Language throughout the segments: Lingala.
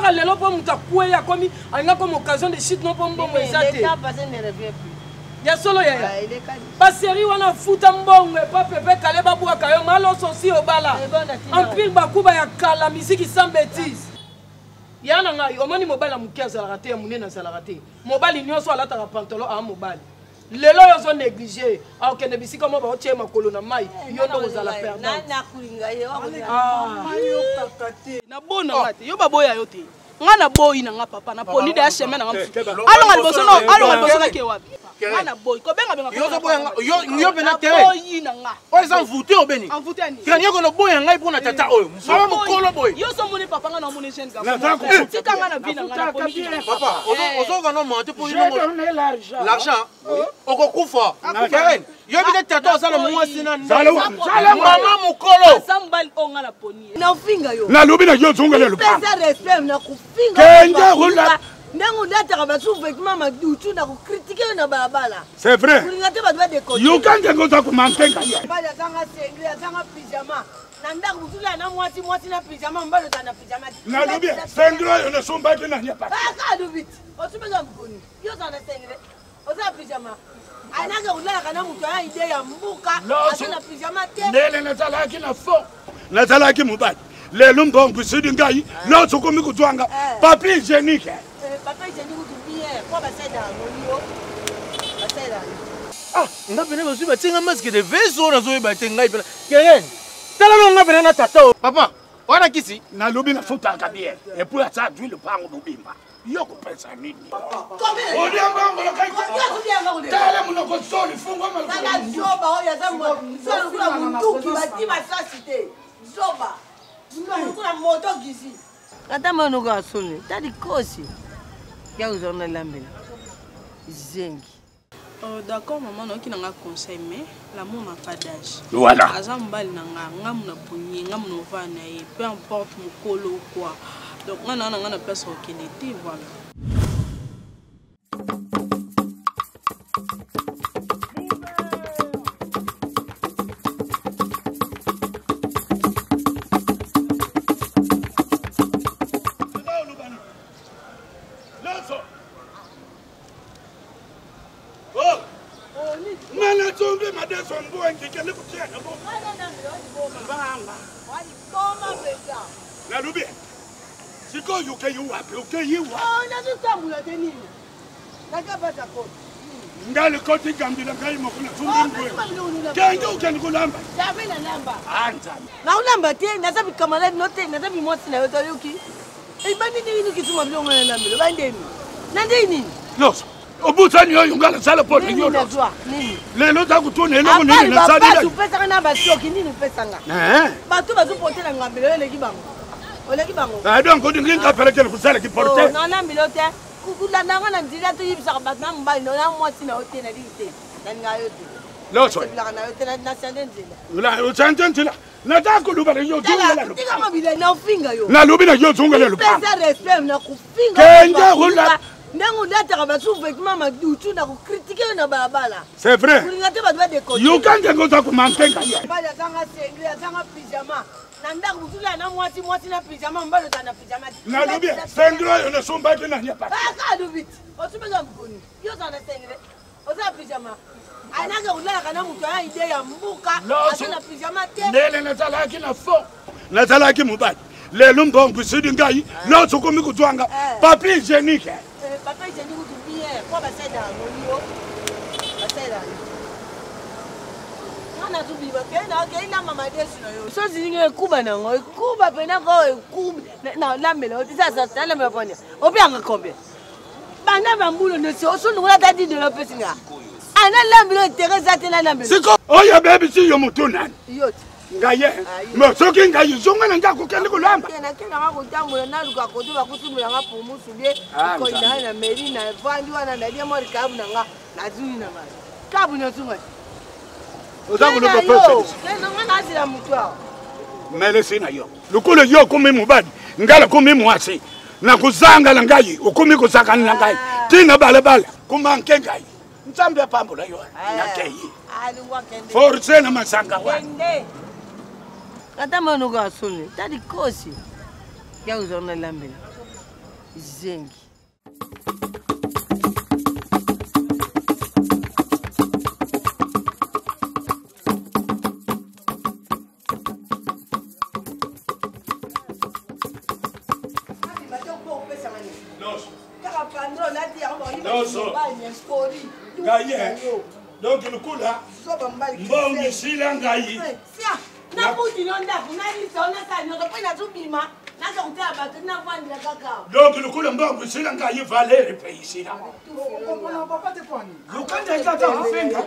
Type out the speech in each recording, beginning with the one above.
Kaka lelo mpo moto akwei akomi alinga comme occasion de chute no mpo mbongo eza te. Ya solo yaya. Baserie wana afuta mbongo epa pepe kale babwaka yo maloso osi obala. Empire bakuba ya kala miziki sans betise. Ya na ngai omoni mobali ya moke azalaka te ya monene azalaka te. Mobali nyonso alataka pantalon a mobali. Lelo oyo ozo néglige akokende bisika moko baotie ye makolo na mai yo nde okozala perdante. Nabona nga te yo baboya yo te nga naboyi na nga papa naponi deya chemin na nga mosusu alonga liboso no alonga liboso nake wapi nga naboyi kobenga benga yo mpena te naboyi na nga oyo eza mvute obeni envoûte ani kani yoko noboya ngai mpo na tata oyo mama mokolo boye yo so omoni papa nga na omoni jeune garçon tika nga na vie na nga naponi papa ozokoka no mante mpo l'argent okokufa karen yoyebi te tata oza na mwasi na mama mokolo aza mobali oyo nga naponi ye nafinga yo nalobi na yo ozongela lopesa respect nakofinga kende ndenge olataka basous-vêtement madutu na kokritike yo na balabala c'est vrai kolinga te bato badekote yoka ndenge oza komanke ngai mobali azanga sengre azanga pyjama na ndako mosusu na mwasi mwasi na pyjama mobali ozala na pyjama nalobi sengre oyo nasombaki na nyapaka alobi ti osumbaki ya mokoni yo ozala na sengre oza na pyjama anake kolalaka na moto aya ide ya mbuka aza na pyjama te ndele nazalaki na fo nazalaki mobali lelo mbongo esili ngai eh. loso okomi kozwanga eh. papier hygiénique eh, papier hygiénique kutu bien po basalelaka yango yo basalelaka ah nga pene bazwi batie nga masque de veso nazoyeba te ngai pena keren tala no nga pena na tata oyo papa wana kisi nalobi nafutaka bien epuis asa azwi lopango mobimba yo kopesa nini olia mbongo tala monoko soli fungwama zoba oyo aza lokola munduki bati masasi te zoba lokola moto gizi ata monoko ya soni ta likosi ya kozwa na lambela zengi D'accord maman nayoki na nga conseil mais l'amour n'a pas d'âge. Voilà. Aza mobali na nga nga muna poni nga muna ovanda na ye peu importe mokolo ou quoi. Donc nga na nga na place okende te voilà. Oh! Mana tsombe madeso mbuwa ngikele kutyana bo. Banga. Nalobi. Sikoyo okeyi wapi? Okeyi wapi? Oh, nazotambola te nini? Nakabata koti. Nga likoti gambila ngai moko natumbi oh, mbwe. Kende okende kolamba. Jamais nalamba. Ah Nzambe. Naolamba te, naza bikamalade no te, naza bimwasi na yo toyoki. Ebandi ndenge nini kisuma biloko nga nalambelo bandeni na ndenge nini loso obusani oyo nga nasala mpo na yo loso lelo oza kotuna eloko nini nasalibapasi opesaka na basoki nini opesanga eh? bato bazopotela ngambelo yo oleki bango oleki bango ah, donc olingi nga pelekele kosala kiporte oh, nalambelo te kolanda nga na nzela toyebisaka bato na mobali na mwasi na yo te nalingi te nalinga yo te loso na yo te nasande nzela osande nzela naza koloba na yo zongela nalobi na yo zongela kende ola ndenge olataka basous-vêtement madutu na kokritike yo na balabala c'est vrai kolinga te bato badekote yoka ndenge oza komanke ngai mobali azanga sengre azanga pyjama na ndako mosusu na mwasi mwasi na pyjama mobali ozala na pyjama nalobi sengre oyo nasombaki na nyapaka alobi ti osumbaki ya mokoni yo ozala na sengre oza na pyjama anake kolalaka na moto aya ide ya mbuka aza na pyjama te ndele nazalaki na fo nazalaki mobali lelo mbongo esili ngai eh. loso okomi kozwanga eh. papier hygiénique eh, papier hygiénique kutu bien po basalelaka yango yo basalelaka nga nazobima kei na mama desu na yo sosi ndenge ekuba na yango ekuba mpena ko ekuba nalambela yo te nalambela pona opianga combien banda bambulo nyonso osundungola ata 10 dola opesi nga analambelo ah, intere eza te nalambelo siko oyo abebisi yo motu nani yo te ngai ye ah, me soki ngai zonga na ndako okende kolamba nakendanga kotambola naluka koto bakosumbela nga pumusu bie ah, koinaa na meri na vandi wana nalie mwa likabu na nga nazungi na ngai kabu nazunga oza koloba nga nazela motu awa melesi na yo lokola yo okomi mobali ngai nakomi mwasi nakozanga na ngai okomi kosakana na ngai ah. ntina balabala komanke ngai nzambe apambola yo ah. nakei ah, force na masanga wana ata monoko ya soni ta likosi ya kozwa na lambela. Zengi. Ngai donc lukula mbongo esila ngai. Nabuti no ndako nalisa nasala nyonso mpo nazobima naza kotala bato navandela kaka. Donc lukula mbongo esila ngai, valere mpe esila. Lukanda ezata kofinga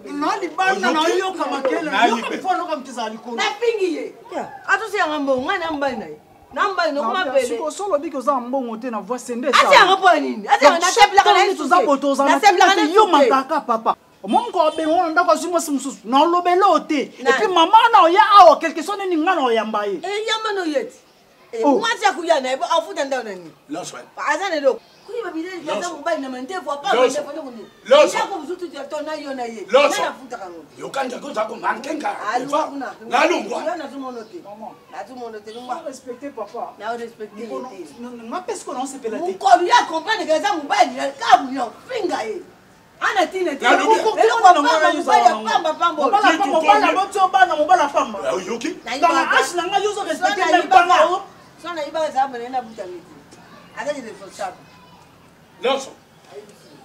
na libanda nayoka makele yoka mfano moto ezala likolo. Nafingi ye atosiyanga mbongo ngai na mobali na ye na mobali nokoma pele. Sikoyo so olobiki oza na mbongo te na voix sende. Ati yango mpo nini? Toza boye, tozala yo makaka papa omo moko abenga ngo na ndako, azwi mwasi mosusu na olobela o te. Et puis mama na oya awa quelque soit nini, nga na oyamba ye. Yamba no ye ti mwasi akuya na ye afuta ndako na nini, aza na eloko kuyiba bileli, aza mobali na mandefu apa mandefu ndeko nini ndako mosusu to na yo na ye nafutaka ngo. Yokanja koza komankenga nalungwa. Yo nazomono te, nazomono te. Respecte papa. Na respecte ye te. Nga mpe sikoyo naosepela te. Mokolo ya comprendre ke eza mobali kabu ya finga ye ana tina te, eloko pamba, mobali ya pamba pamba. Mobali aboti yo bana, mobali apamba. Oyoki? Dans âge na ngai yo ozo respecte même banga. So nayibaka ezala bana na butami te, aza irresponsable. Nyonso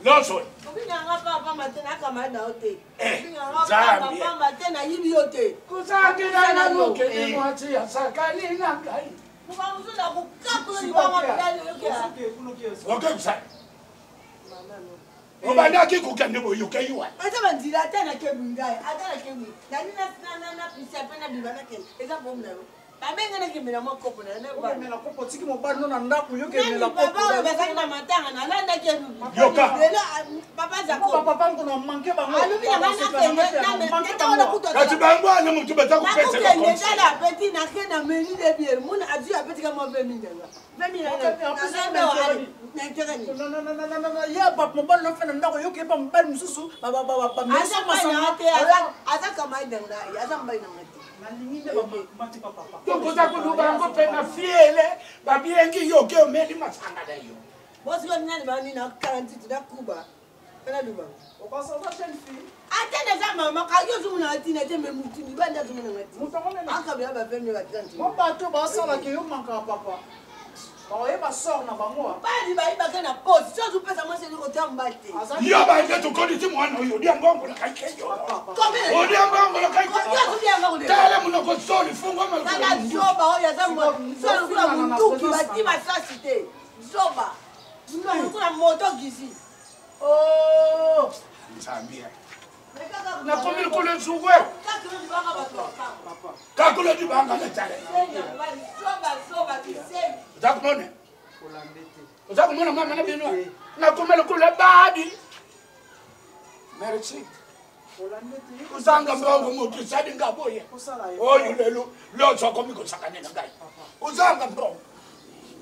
nyonso. Obinganga pamba pamba te, nakamai na yo te. Obinganga pamba pamba te, nayibi yo te. Kozangela na mokili mwasi asakani na ngai. Moka mosusu nakokakola libanga bilali oyoki. Okebisa obandaki kokende boyoke yiwa. Eza banzila, ata nakebwi ngai, ata nakebwi nani napisia mpe nabima nakende, eza problème na yo. Babenga nakemela mwa kopo na Okemela kopo, otiki mobali no na ndako, yokemela. Papa oyo bazalaki na matanga nalandaki. Yoka. Lelo papa Jacob papa nkona manke bango. Alobi na ngai nakende. Kasi bango wana motu baza kopesa. Nakokende tala apeti nake na meni de biere muna azwi apeti ka mwa 20 nanga 20 na intérêt nini? Ye mobali no fe na ndako, yokepa mobali mosusu. Aza kamai na ngai, aza mobali na ngai te. Nalingi nde bamati pa papa. Donc oza koloba yango mpe na fiele babiengi yo ke omeli masanga na yo. Bosiko nani bani na kala ntutu na kuba mpena luba. Okosoza jeune fille. Ate naza mama kaki ozomona ntina te, me mutu libanda azomona nga ti akabela baveme batrente. Mo bato basalaka yo mankaka papa, baoyeba sort na bango. Bali bayibaka na poste, so ozopesa mwasi eloko te, mobali te. Yo bande tokolisi mwana oyo, olia mbongo na kai ke yo olia mbongo na kai. Tala monoko soli fungwama. Tala zoba oyo aza so lokola munduki bati masasi te, zoba lokola moto gizi. Nzambe, nakomi lokola nzungwe kakolo libanga na tala. Oza komona, oza komona mama na bino, nakomi lokola babi. Merci. Kozanga mbongo moto esali nga boye oyo lelo loso akomi kosakane na ngai, kozanga mbongo.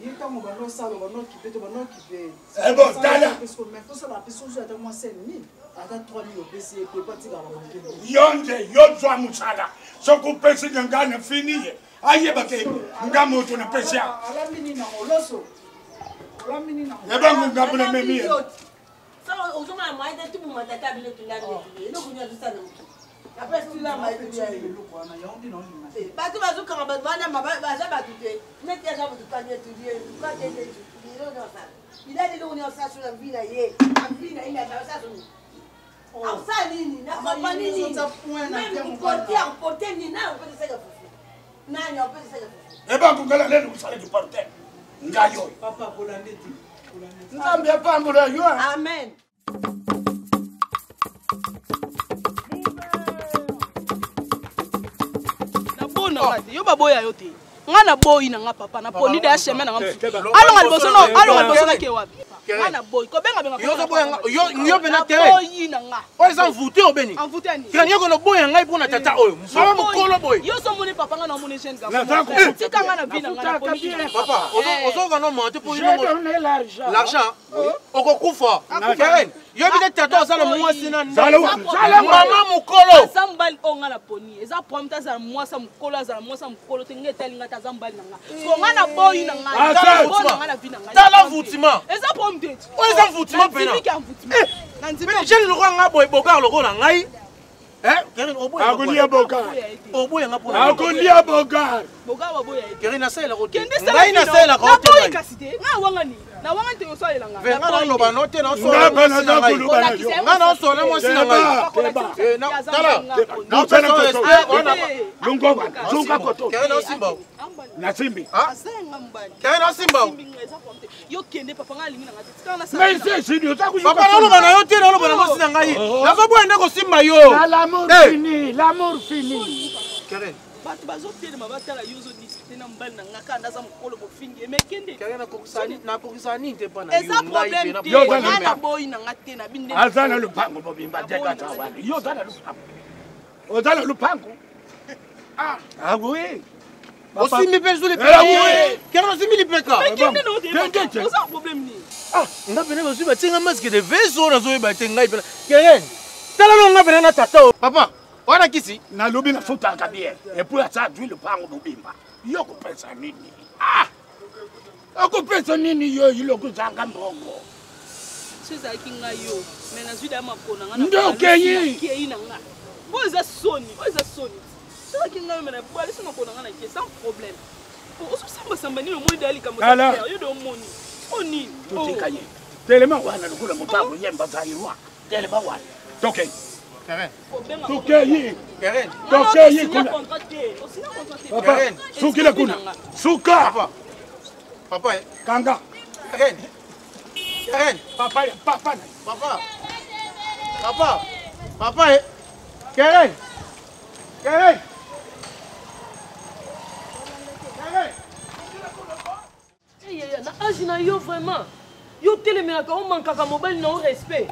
Ye ntango bando osala, bando okipe te, bando okipe. Bon, tala. Mais fosala mpe soki ata mwa 5000, ata 3000 opesi ye mpe po atikaka bamakele. Yo nde yo zwa mosala, soki opesi nga ngai na fini ye ayeba ke nga moto napesi ya. Alambi nini nango? Loso olambi nini nango? Ebango ngambo na memi ye. Ozomona moyen te tubuma tata bino tolandi eloko nini azosala motu apesi tulamba. Eloko wana yango nde naolinga. Bato bazokanga bato wana baza bato te, neti aza motu kani etudie bilali eloko nini osala so na vie na ye, avi na ye asala asala nini na kompani nini, même koporte akoporte nini, nani akopesaka fufu, nani akopesaka fufu? Ebango ngala lelo kosalaki porte ngai oyo. Papa kolande te. Nzambe apambola yo. Amen. Nabona nga te, yo baboya yo te, nga naboyi na nga papa, naponi deya chemin na nga mosusu. Alonga liboso, alonga liboso, nake wapi? Nga naboyi kobengabenga. Yo mpe na tere. Naboyi na nga. Oyo eza mvute obeni. Envoûté ani? Kani yo kono boya ngai mpona tata oyo mama mokolo boye. Yo so omoni papa, nga na omoni jeune garçon, tika nga na vie na nga, naponi. Papa, ozokoka no mante mpo J'ai donné l'argent. L'argent, okokufa Karen. Yo bite tata oza na mwasi na Zala wa- zala wa- mama mokolo. Aza mobali oyo nga na poni. Eza problème te azala mwasi ya mokolo, azala mwasi ya mokolo te. Nga etali nga te, aza mobali na nga. Siko nga na boyi na ngai. Ah, Nga na boyi ça. na nga na vie na ngai. Tala envoûtement. Eza problème te. Oyo eza envoûtement pena. Nandimi ke envoûtement. Nandimi Mais jeune lokola nga boye bogar lokola ngai. Eh, Keren oboya. Akolia bogar. Oboya nga pona. Akolia bogar. Bogar baboya ye te. Keren nasalela ko te. Kende sala Ngai bino. nasalela ko te. Naboyi ngai. kasi te. Nga wangani. Na wangani te osalela nga. Ve nga naloba no te na Nga osola pe mwasi na naza ngai. koloba na yo. Nga na osola mwasi na ngai. Keba, keba. Eh, na- tala. Na Napesa yo respect, wana- Longo wana, zonga koto. Keren osimba. Nasimbi. Ah? Keren osimba. Yo kende papa nga alingi na nga te. Tika na sala. Mais c'est sidi oza koyoka. Papa naloba na yo te naloba na mwasi na ngai. Nazoboya nde kosimba yo. Na l'amour Eh. fini, l'amour fini. Keren. Bato bazotelema batala yo ozodiskute na mobali na nga kaka ndaza mokolo bofingi ye mais kende. Keren nakokisa nini te mpa na yo Eza ngai problème pe te. Yo oza na Nga lupango. naboyi na nga te na bino nde. Aza na lupango mobimba te kaka wana. Yo oza na lupango. Oza na lupango. Ah, ah oui. Osimbi mpe zwi Eh, lipeka. oui. Keren osimbi lipeka. Mais kende na Kende te. ote. Oza problème nini? Ah, nga pene bazwi batie nga masque de veso nazoyeba te ngai pena. Keren, tala no nga pena na tata oyo. Papa, wana kisi. Nalobi nafutaka bien. Et puis aza azwi lupango mobimba. Yo kopesa nini? Ah! Okopesa nini yo eloko ezanga mbongo? So ezalaki ngai yo mais nazwi daya makolo na nga Nde okei. okei na nga oyo eza soni, oyo eza soni. So ezalaki ngai yo mais nabalisi makolo na nga na ke sans problème. Ozosambasamba nini? Omoni daya likambo eza Ala. clair, yo de omoni o nini? Totika ye. Telema wana lokola moto akoyemba zairwa. Telema wana. Tokei. Keren, Tokei. Keren. Tokei kuna. Contrat te, osina contrat te. Papa, Karen. sukila kuna. Suka. Papa. Papa, eh. Kanga. Keren. Keren. Papa, papa. Papa. Papa. Papa, eh. Keren. Keren. Keren. Eyaya, na age na yo vraiment yo telemelaka omankaka mobali na yo respect.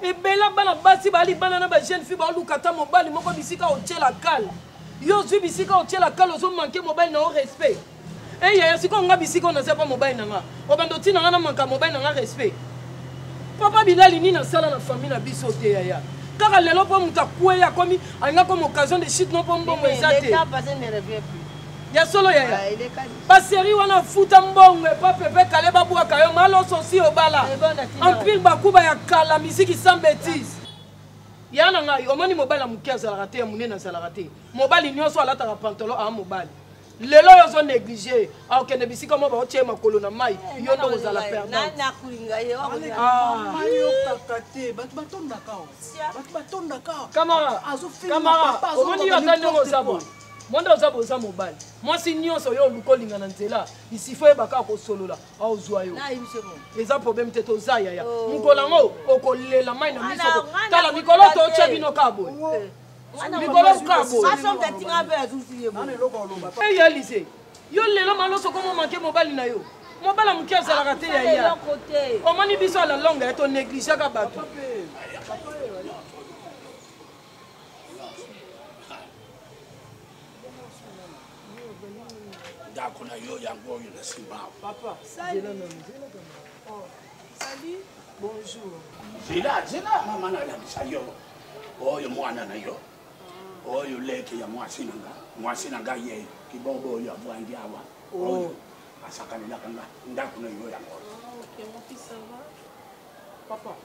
Ebela bana basi bali bana na ba jeune fille baoluka ata mobali moko bisika otiela kale. Yo ozwi bisika otiela kale, ozomanke mobali na yo respect. Eyaya, sikoyo nga bisika oyo naza pa mobali na nga, obanda otina nga na manka mobali na nga respect. Papa Bilali, nini asala na famille na biso te yaya? Kaka lelo mpo moto akweyi akomi alingi akoma occasion de chute no mpo mbongo eza te. Le temps passé ne revient plus. Ya solo yaya. Ah, elekani. Basérie wana afuta mbongo epa Pepe Kale babwaka yo maloso osi obala. Eh, bon, natina. Empire bakuba ya kala misiki sans bêtise. Ya na ngai omoni mobali ya moke azalaka te, ya monene azalaka te. Mobali nyonso alataka pantalon aa mobali. Lelo oyo ozo néglige akokende bisika moko baotie ye makolo na mai, yo nde okozala perdante. Nakulinga ye wakolinga. Ah. Ayokaka te, bato batondaka o. Bato batondaka. Kamara, Azofinga Kamara, papa, omoni yo azoloba ata ndenge n'importe oza quoi. boye. Mwanda oza boye, oza mobali. Mwasi nyonso yo oluka olinga na nzela, isifo oyeba kaka kosolola, aozwa yo. Nayebi so mo. Eza problème te, toza yaya. Oh. Mokolo yango okolela mai na Wana- miso. wana Tala kolinga mikolo te. tootya bino kaka boye. Mikolo kaka boye. Aso mtatinga mpe azusi ye Nana boye. eloko oloba. Hey, ya Lise, yo lelo maloso komo manke mobali na yo. Mobali ya moke azalaka te yaya. Eloko te. Omoni biso ala longue ya tonégligeaka bato. Ndako na yo yango oyo na simba awa. Papa, Salut. Bonjour. Zela, zela, mama nalakisa yo. Oyo mwana na yo. Oyo leki ya mwasi na nga. Mwasi na nga ye kibobo oyo avwandi awa. Oyo asakanelaka nga ndako na yo yango. Ok, mon fils, ça va? Papa,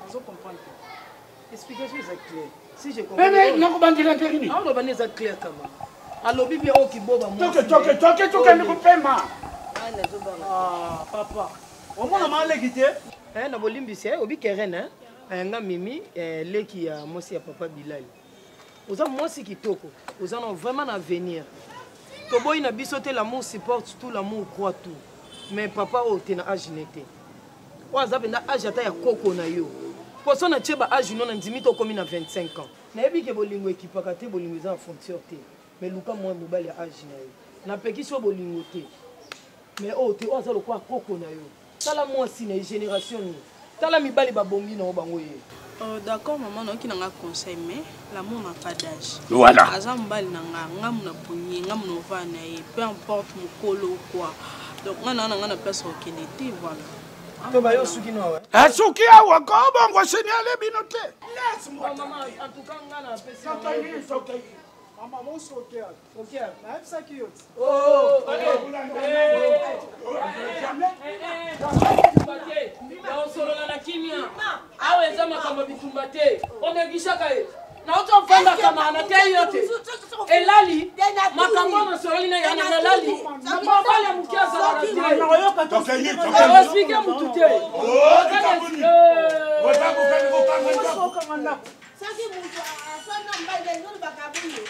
nazo comprendre te. Explication eza claire. Si je Bebe, comprends. nakobandela te nini? Aoloba nde eza clair kama. Alobi bien oyo kiboba mwasi. Toke, toke, toke, tokende kopema. Ah, papa. Omona maleki te. Eh, na bolimbisi, eh, obi Keren, eh? Eh, nga Mimi, eh, leki ya mwasi ya papa Bilali. Oza mwasi kitoko, oza na vraiment na avenir. Toboyi na biso te, l'amour supporte tout, l'amour croit tout. Mais papa oyo te na age ne te. Oyo aza mpenza age ata ya koko na yo. Poso na tie ba age no na ndimi to komi na 25 ans. Nayebi ke bolingo ekipaka te, bolingo eza na frontière te. Mais luka mwa mobali ya age na yo. Napekisi yo bolingo te. Mais oyo te, oyo aza lokola koko na yo. Tala mwasi na ye génération nini. Tala mibali babongi na yo bango ye. D'accord, maman, nayoki na nga conseil, mais l'amour n'a pas d'âge. Voilà. Aza mobali na nga, nga mona ponye, nga mona ovanda na ye, peu importe mokolo ou quoi. Donc nga na nga na place okende te, voilà. To ba yo suki no awa. Asuki awa ko bongo signale bino te. Laisse-moi. Maman, en tout cas nga na pesi. Mama, mosoke Ok. Nayebisaki yo ti. Oh, osolola na kimia awa eza makambo ya bitumba te onegishaka ye nauti ofandaka maana te yo te elali makambo nasololi na yana nalali mobali ya moke azalaka te oexplike motu te. Soki moto aswana mobali ezolobaka boye.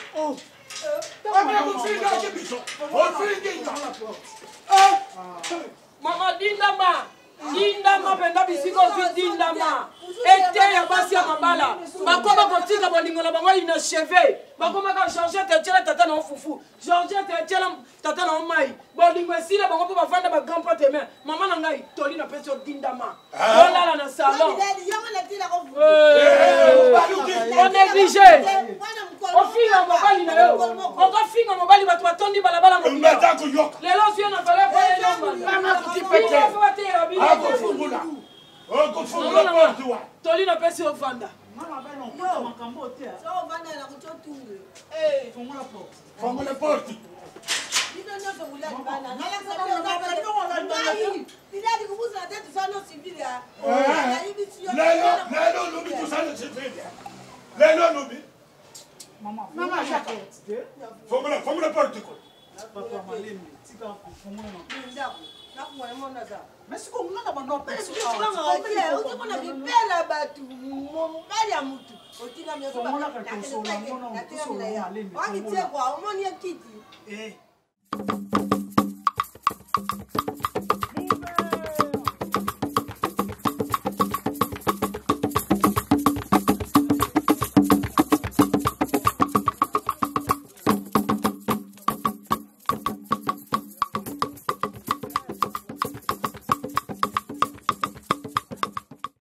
Mama, dindama, dindama mpenza bisika ozwi, dindama. Eteya basi ya mabala bakoma kotika bolingo na bango inachevé, bakomaka Georgette etiela tata na yo fufu, Georgette etiela tata na yo mai, bolingo esila bango mpo bavanda ba grand pote. Mais mama na ngai, toli napesi yo, dindama, olala na salon. Onéglige, ofinga mobali na yo, okofinga mobali, bato batondi balabala. Lelo ozwi na valeur. Akofungula, okofungula porte wa. Toli napesi, ovanda. Makambo te. Fongola porte. Fongola porte. Bino nyonso bolali bana, bilali kubusana te, tosala civile. Lelo, lelo olobi tosala civile, lelo olobi. Mama, porte. Fongola, fongola porte ko. Papa, malembe, tika kofongola. Mais sikoyo nga na bando. Ozomona bibela bato, mobali ya mutu otingami wakitie kwa omoni ye kiti.